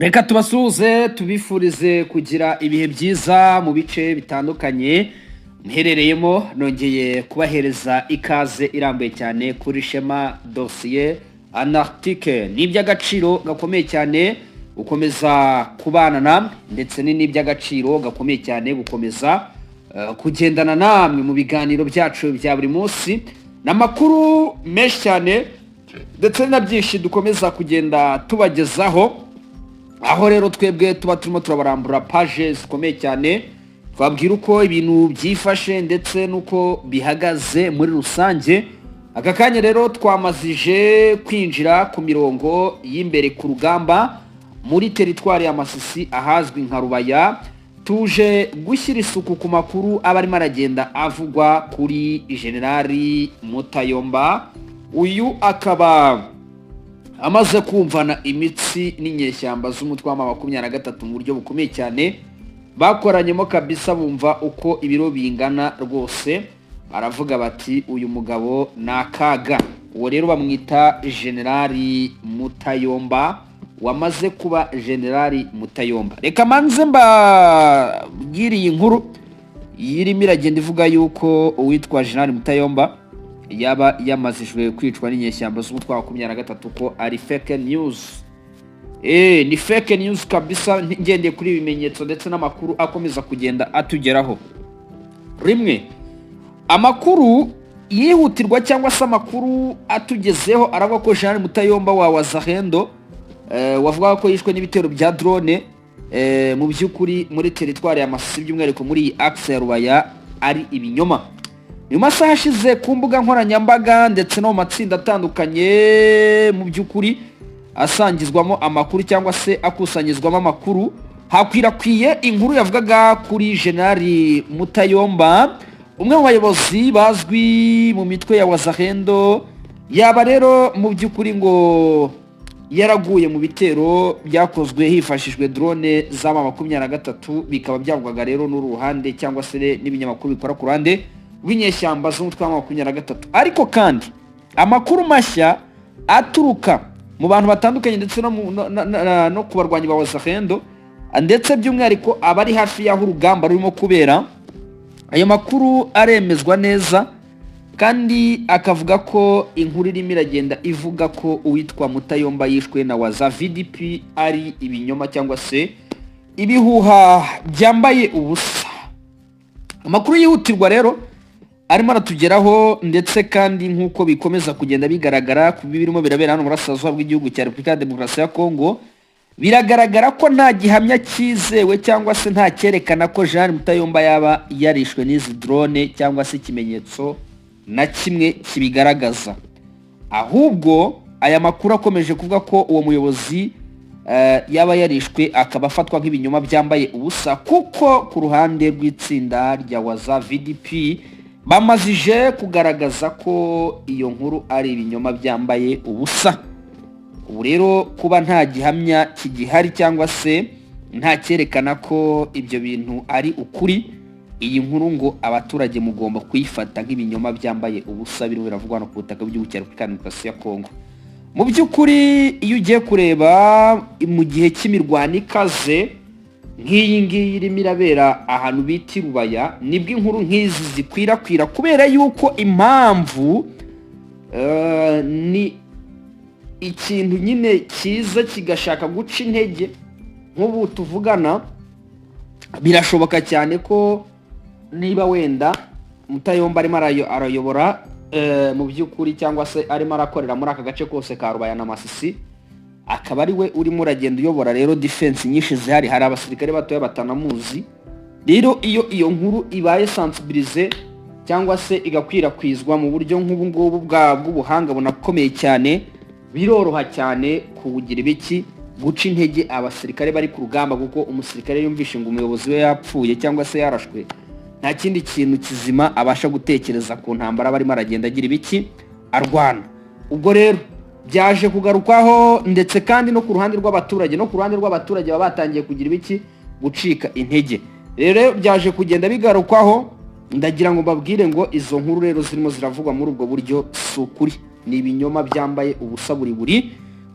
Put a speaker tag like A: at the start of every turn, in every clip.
A: Reka tubasuhuze, tubifurize kugira ibihe byiza mu bice bitandukanye muherereyemo. Nongeye kubahereza ikaze irambuye cyane kuri Shema Dosiye Anarctique. Ni iby'agaciro gakomeye cyane gukomeza kubana namwe, ndetse ni n'iby'agaciro gakomeye cyane gukomeza kugendana namwe mu biganiro byacu bya buri munsi n'amakuru menshi cyane ndetse na byinshi dukomeza kugenda tubagezaho. Aho rero twebwe tuba turimo turabarambura paje zikomeye cyane, twabwira uko ibintu byifashe ndetse n'uko bihagaze muri rusange. Aka kanya rero twamazije kwinjira ku mirongo y'imbere ku rugamba muri teritwari ya Masisi, ahazwi nka Rubaya. Tuje gushyira isuku ku makuru aba arimo aragenda avugwa kuri Generali Mutayomba. Uyu akaba amaze kumvana imitsi n'inyeshyamba z'umutwe wa 23 mu buryo bukomeye cyane. Bakoranyemo kabisa, bumva uko ibiro bingana rwose, baravuga bati: "Uyu mugabo ni akaga." Uwo rero bamwita Generali Mutayomba, wamaze kuba Generali Mutayomba. Reka manze mbabwire iyi nkuru irimo iragenda ivuga yuko uwitwa Generali Mutayomba yaba yamazijwe kwicwa n'inyeshyamba z'umutwe wa 23, ko ari fake news. Ni fake news kabisa, ngendeye kuri ibi bimenyetso ndetse n'amakuru akomeza kugenda atugeraho. Rimwe, amakuru yihutirwa cyangwa se amakuru atugezeho aravuga ko Jean Mutayomba wa Wazalendo, wavugaga ko yishwe n'ibitero bya drone, mu by'ukuri muri teritwari ya Masisi, by'umwihariko muri iyi axe ya Rubaya, ari ibinyoma. Mu masaha ashize, ku mbuga nkoranyambaga ndetse no mu matsinda atandukanye, mu by'ukuri asangizwamo amakuru cyangwa se akusanyizwamo amakuru, hakwirakwiye inkuru yavugaga kuri Generali Mutayomba, umwe mu bayobozi bazwi mu mitwe ya Wazalendo, yaba rero mu by'ukuri ngo yaraguye mu bitero byakozwe hifashishijwe drone z'ama 23. Bikaba byavugwaga rero n'uruhande cyangwa se n'ibinyamakuru bikora ku ruhande rw'inyeshyamba z'umutwe wa 23. Ariko kandi amakuru mashya aturuka mu bantu batandukanye ndetse no, mu- no, no, no, no ku barwanyi ba Wazalendo, ndetse by'umwihariko abari hafi y'aho urugamba rurimo kubera, ayo makuru aremezwa neza kandi akavuga ko inkuru irimo iragenda ivuga ko uwitwa Mutayomba yishwe na Waza VDP ari ibinyoma cyangwa se ibihuha byambaye ubusa. Amakuru yihutirwa rero arimo aratugeraho, ndetse kandi nk'uko bikomeza kugenda bigaragara ku birimo birabera hano mu burasirazuba bw'igihugu cya Repubulika ya Demokarasi ya Kongo, biragaragara ko nta gihamya cyizewe cyangwa se nta cyerekana ko Jean Mutayomba yaba yarishwe n'izi drone cyangwa se ikimenyetso na kimwe kibigaragaza. Ahubwo aya makuru akomeje kuvuga ko uwo muyobozi yaba yarishwe akaba afatwa nk'ibinyoma byambaye ubusa, kuko ku ruhande rw'itsinda rya Waza VDP bamazije kugaragaza ko iyo nkuru ari ibinyoma byambaye ubusa. Ubu rero kuba nta gihamya kigihari cyangwa se nta cyerekana ko ibyo bintu ari ukuri, iyi nkuru ngo abaturage mugomba kuyifata nk'ibinyoma byambaye ubusa birimo biravugwa hano ku butaka bw'igihugu cya Repubulika ya Demokarasi ya Kongo. Mu by'ukuri, iyo ugiye kureba mu gihe cy'imirwano ikaze nk'iyi ngiyi irimo irabera ahantu bita i Rubaya, nibwo inkuru nk'izi zikwirakwira, kubera yuko impamvu ni ikintu nyine cyiza kigashaka guca intege. Nk'ubu tuvugana, birashoboka cyane ko niba wenda Mutayomba arimo arayobora mu by'ukuri cyangwa se arimo arakorera muri aka gace kose ka Rubaya na Masisi, akaba ari we urimo uragenda uyobora rero defense nyinshi zihari, hari abasirikare batoya batanamuzi. Rero iyo iyo nkuru ibaye sensibilisé cyangwa se igakwirakwizwa mu buryo nk'ubu ngubu bw'ubuhanga bunakomeye cyane, biroroha cyane kuwugira ibiki, guca intege abasirikare bari ku rugamba, kuko umusirikare yumvishe ngo umuyobozi we yapfuye cyangwa se yarashwe, nta kindi kintu kizima abasha gutekereza ku ntambara aba arimo aragenda agira ibiki, arwana. Ubwo rero byaje kugarukwaho, ndetse kandi no ku ruhande rw'abaturage, baba batangiye kugira ibiki, gucika intege. Rero byaje kugenda bigarukwaho. Ndagira ngo mbabwire ngo izo nkuru rero zirimo ziravugwa muri ubwo buryo si ukuri, ni ibinyoma byambaye ubusa buri buri.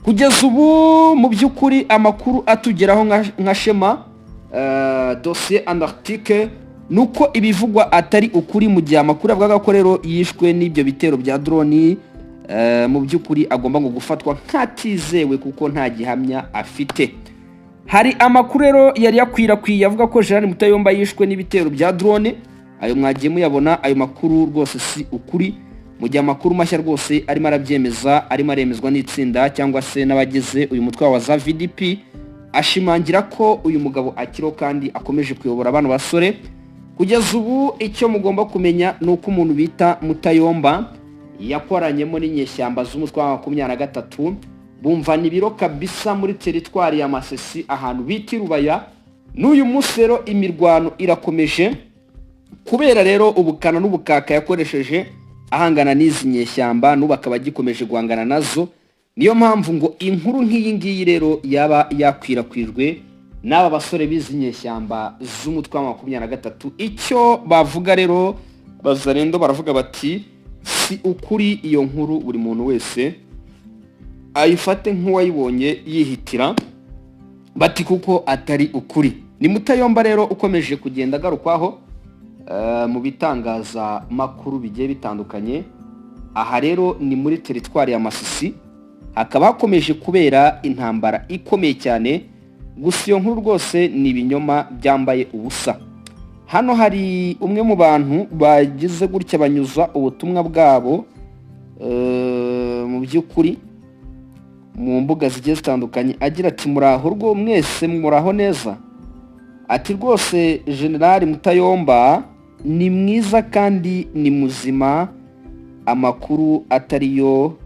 A: Kugeza ubu, mu by'ukuri, amakuru atugeraho nka Shema Dosiye Antarctique ni uko ibivugwa atari ukuri, mu gihe amakuru avuga ko rero yishwe n'ibyo bitero bya drone mu by'ukuri agomba ngo gufatwa nk'atizewe kuko nta gihamya afite. Hari amakuru rero yari yakwirakwiye avuga ko Jean Mutayomba yishwe n'ibitero bya drone. Ayo mwagiye muyabona. Ayo makuru rwose si ukuri, mu gihe amakuru mashya rwose arimo arabyemeza, arimo aremezwa n'itsinda cyangwa se n'abagize uyu mutwe wa za VDP, ashimangira ko uyu mugabo akiriho kandi akomeje kuyobora bano basore. Kugeza ubu, icyo mugomba kumenya ni uko umuntu bita Mutayomba yakoranyemo n'inyeshyamba z'umutwe wa 23, bumvana ibiro kabisa muri teritwari ya Masisi, ahantu bita i Rubaya. N'uyu munsi rero imirwano irakomeje, kubera rero ubukana n'ubukaka yakoresheje ahangana n'izi nyeshyamba, n'ubu akaba agikomeje guhangana nazo. Niyo mpamvu ngo inkuru nk'iyi ngiyi rero yaba yakwirakwijwe n'aba basore b'izi nyeshyamba z'umutwe wa 23, icyo bavuga rero Bazarendo baravuga bati: "Si ukuri, iyo nkuru buri muntu wese ayifate nk'uwayibonye yihitira," bati kuko atari ukuri. Ni Mutayomba rero ukomeje kugenda agarukwaho mu bitangazamakuru bigiye bitandukanye. Aha rero ni muri teritwari ya Masisi, hakaba hakomeje kubera intambara ikomeye cyane. Gusa iyo nkuru rwose ni ibinyoma byambaye ubusa. Hano hari umwe mu bantu bagize gutya banyuza ubutumwa bwabo mu by'ukuri mu mbuga zigiye zitandukanye, agira ati: "Muraho rwo mwese, muraho neza." Ati: "Rwose Generali Mutayomba ni mwiza kandi ni muzima. Amakuru atari yo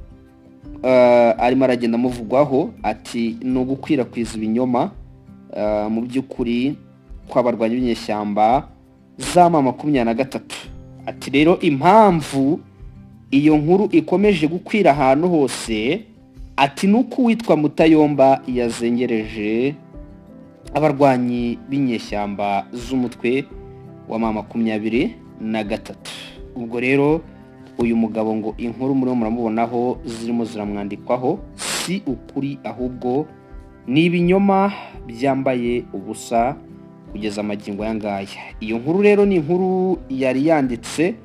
A: arimo aragenda amuvugwaho," ati, "ni ugukwirakwiza ibinyoma mu by'ukuri kw'abarwanyi b'inyeshyamba za M23." Ati rero impamvu iyo nkuru ikomeje gukwira ahantu hose, ati ni uko uwitwa Mutayomba yazengereje abarwanyi b'inyeshyamba z'umutwe wa M23. Ubwo rero uyu mugabo ngo inkuru muriho muramubonaho zirimo ziramwandikwaho si ukuri, ahubwo ni ibinyoma byambaye ubusa kugeza amagingo aya ngaya. Iyo nkuru rero ni inkuru yari yanditse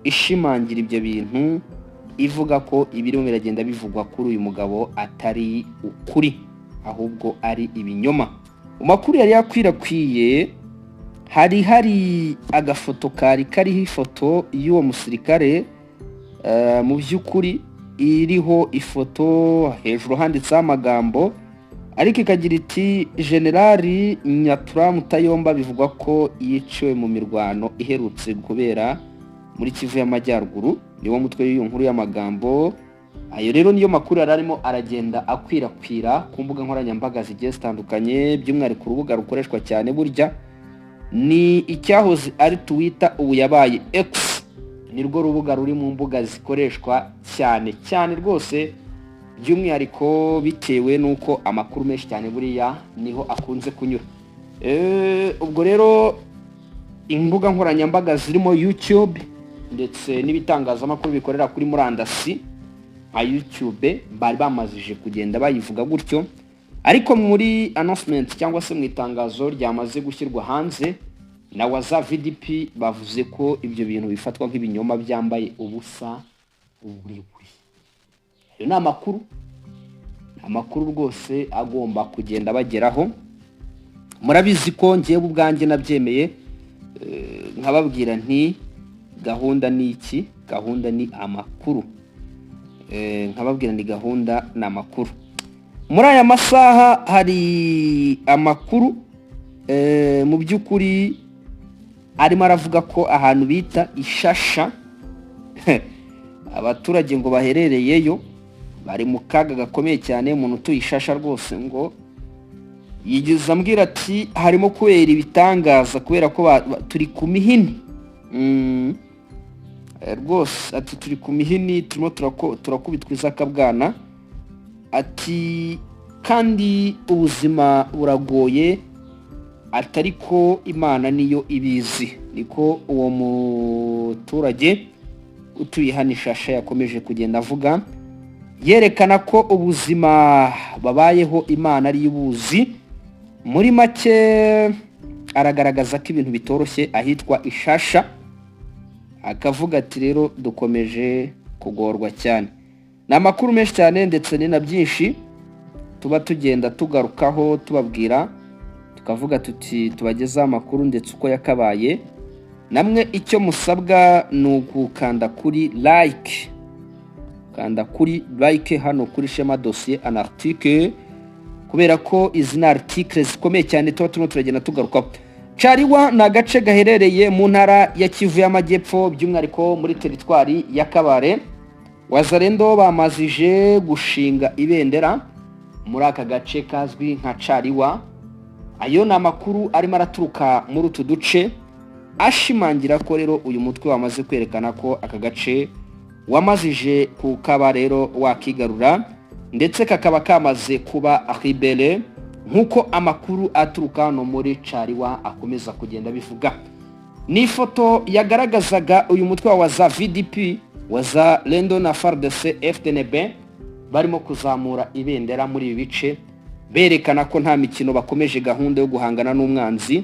A: ishimangira ibyo bintu, ivuga ko ibirimo biragenda bivugwa kuri uyu mugabo atari ukuri, ahubwo ari ibinyoma. Mu makuru yari yakwirakwiye hari agafoto kari kariho ifoto y'uwo musirikare, mu by'ukuri iriho ifoto, hejuru handitseho amagambo ariko ikagira iti: "Generali Nyatura Mutayomba bivugwa ko yiciwe mu mirwano iherutse kubera muri Kivu y'Amajyaruguru." Niwo mutwe w'iyo nkuru y'amagambo. Ayo rero niyo makuru yari arimo aragenda akwirakwira ku mbuga nkoranyambaga zigiye zitandukanye, by'umwihariko urubuga rukoreshwa cyane burya ni icyahoze ari Twitter, ubu yabaye X. Nirwo rubuga ruri mu mbuga zikoreshwa cyane cyane rwose, by'umwihariko bitewe n'uko amakuru menshi cyane buriya niho akunze kunyura. Ubwo rero imbuga nkoranyambaga zirimo YouTube ndetse n'ibitangazamakuru bikorera kuri murandasi nka YouTube bari bamazije kugenda bayivuga gutyo, ariko muri announcement cyangwa se mu itangazo ryamaze gushyirwa hanze na waza VDP, bavuze ko ibyo bintu bifatwa nk'ibinyoma byambaye ubusa buri. Ayo ni amakuru, ni amakuru rwose agomba kugenda bageraho. Murabizi ko ngewe ubwanjye nabyemeye, nkababwira nti gahunda ni iki? Gahunda ni amakuru. Nkababwira ni gahunda ni amakuru. Muri aya masaha hari amakuru mu by'ukuri arimo aravuga ko ahantu bita Ishasha abaturage ngo baherereyeyo bari mu kaga gakomeye cyane. Umuntu utuye Ishasha rwose ngo yigeze ambwira ati harimo kubera ibitangaza kubera ko turi ku mihini. Rwose ati turi ku mihini, turimo turakubitwa izakabwana, ati kandi ubuzima buragoye, atari ko Imana niyo ibizi. Niko uwo muturage utuye hano Ishasha yakomeje kugenda avuga. Yerekana ko ubuzima babayeho Imana ari ibuzi. Muri make aragaragaza ko ibintu bitoroshye ahitwa Ishasha, akavuga ati: "Rero dukomeje kugorwa cyane." Ni amakuru menshi cyane ndetse ni na byinshi tuba tugenda tugarukaho, tubabwira, tukavuga tuti tubagezeho amakuru ndetse uko yakabaye. Namwe icyo musabwa ni ugukanda kuri like, kanda kuri like hano kuri Shema Dosiye Anarctique, kubera ko izi ni article zikomeye cyane tuba turimo turagenda tugarukaho. Cariwa ni agace gaherereye mu ntara ya Kivu y'Amajyepfo, by'umwihariko muri teritwari ya Kabare. Wazalendo bamazije gushinga ibendera muri aka gace kazwi nka Cariwa. Ayo ni amakuru arimo araturuka muri utu duce, ashimangira ko rero uyu mutwe wamaze kwerekana ko aka gace wamazije kukaba rero wakigarura, ndetse kakaba kamaze kuba libéré, nk'uko amakuru aturuka hano muri Cariwa akomeza kugenda bivuga. Ni ifoto yagaragazaga uyu mutwe wa za VDP, Wazalendo na FARDC FDNB barimo kuzamura ibendera muri ibi bice, berekana ko nta mikino, bakomeje gahunda yo guhangana n'umwanzi.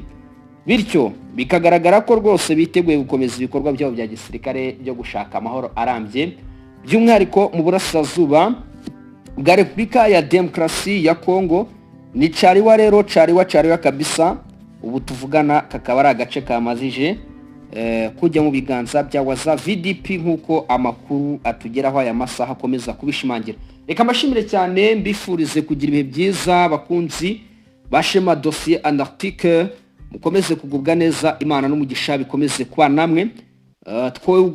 A: Bityo bikagaragara ko rwose biteguye gukomeza ibikorwa byabo bya gisirikare byo gushaka amahoro arambye, by'umwihariko mu burasirazuba bwa Repubulika ya Demokarasi ya Kongo. Ni Cariwa rero, Cariwa, Cariwa kabisa. Ubu tuvugana kakaba ari agace kamazije kujya mu biganza bya waza VDP, nk'uko amakuru atugeraho aya masaha akomeza kubishimangira. Reka mbashimire cyane, mbifurize kugira ibihe byiza, bakunzi ba Shema Dosiye Antarctique. Mukomeze kugubwa neza, Imana n'umugisha bikomeze kuba namwe.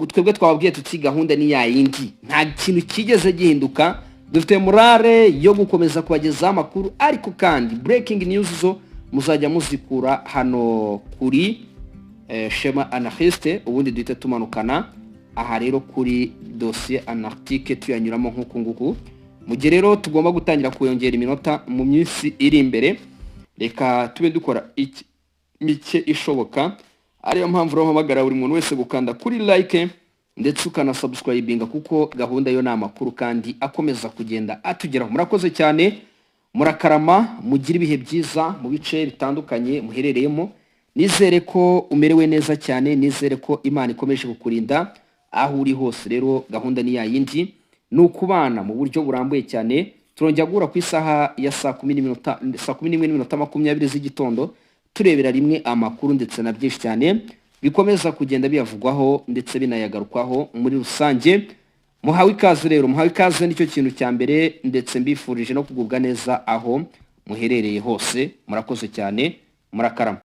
A: Twebwe twababwiye tuti gahunda ni ya yindi, nta kintu kigeze gihinduka. Dufite morale yo gukomeza kubagezaho amakuru, ariko kandi breaking news zo muzajya muzikura hano kuri Shema Anarchiste. Ubundi duhite tumanukana aha rero kuri Dosiye Anarctique, tuyanyuramo nk'uku nguku. Mu gihe rero tugomba gutangira kuyongera iminota mu minsi iri imbere, reka tube dukora iki mike ishoboka. Ariyo mpamvu rero mpamagara buri muntu wese gukanda kuri like ndetse ukanasubscribinga, kuko gahunda yo ni amakuru kandi akomeza kugenda atugeraho. Murakoze cyane, murakarama, mugire ibihe byiza mu bice bitandukanye muherereyemo. Nizere ko umerewe neza cyane, nizere ko Imana ikomeje kukurinda aho uri hose. Rero gahunda ni ya yindi, ni ukubana mu buryo burambuye cyane. Turongera guhura ku isaha ya saa 10 n'iminota, 11:20 z'igitondo, turebera rimwe amakuru ndetse na byinshi cyane bikomeza kugenda biyavugwaho ndetse binayagarukwaho muri rusange. Muhawe ikaze rero, muhawe ikaze, nicyo kintu cya mbere, ndetse mbifurije no kugubwa neza aho muherereye hose. Murakoze cyane, murakarama.